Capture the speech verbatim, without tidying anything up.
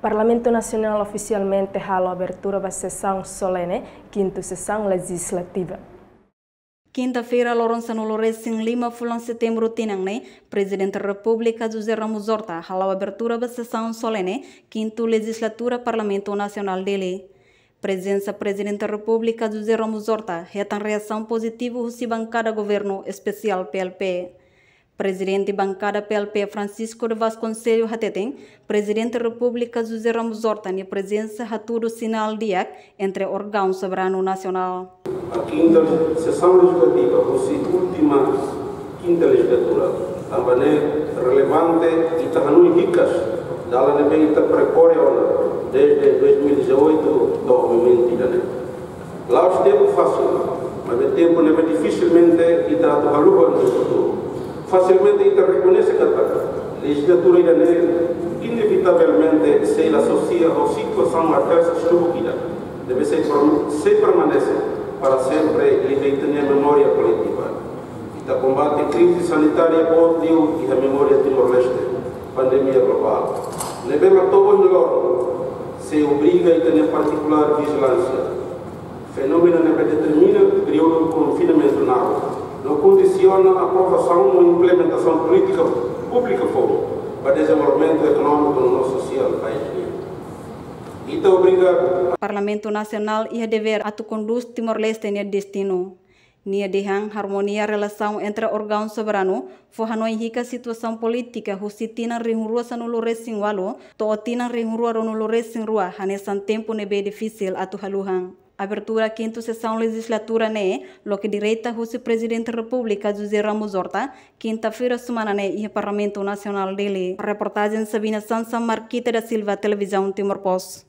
Parlamentu Nasionál ofisialmente halo abertura ba sesaun solene kintu sesaun lejizlativa. Kinta-feira, loron sanulu-resin-lima fulan Setembru tinan ne'e, Prezidente Repúblika José Ramos Horta hala'o abertura ba sesaun solene kintu lejizlatura Parlamentu Nasionál Dili. Prezensa Prezidente Repúblika José Ramos Horta hetan reasaun pozitivu husi bankada governu, espesiál P L P. Prezidente bankada P L P, Francisco de Vasconcelos, hateten Prezidente Repúblika José Ramos Horta nia prezensa hatudu sinál di'ak entre órgaun soberanu nasionál. A kinta sesaun lejizlativa, husi última kinta lejizlatura, tanba ne'e relevante ita hanoin hikas dalan ne'ebé ita perkore ona desde dois mil e dezoito to'o momentu ida-ne'e. La'ós tempu fasil, maibé tempu ne'ebé difisilmente ita atu haluha iha futuru. Fasilmente ita rekoñese katak lejizlatura ida-ne'e inevitavelmente sei la asosia ho situasaun adversa lubuk ida, ne'ebé sei perm-, sei permanese para sempre iha ita-nia memória koletiva. Ita kombate krize sanitária boot liu iha memória Timor-Leste, pandemia globál, ne'ebé mak to'o ohin loron sei obriga ita-nia partikulár vijilánsia. Fenómenu ne'ebé determina períodu konfinamentu naruk no kondisiona aprovasaun no implementasaun polítika públika foun ba dezenvolvimentu ekonómiku no sosiál país nian. Ita obriga Parlamentu Nasionál iha devér atu kondús Timor-Leste nia destinu. Nia dehan harmonia relasaun entre órgaun soberanu fó hanoin hikas situasaun polítika husi tinan rihun rua sanulu-resin-ualu to'o tinan rihun rua ruanulu-resin-rua hanesan tempu ne'ebé difisil atu haluhan. Abertura kintu sesaun lejizlatura ne'e loke direta husi Prezidente Repúblika José Ramos Horta, kinta-feira semana ne'e iha Parlamentu Nasionál Dili. Reportajen Sabina Sansa, Marquita da Silva, Televizaun Timor Post.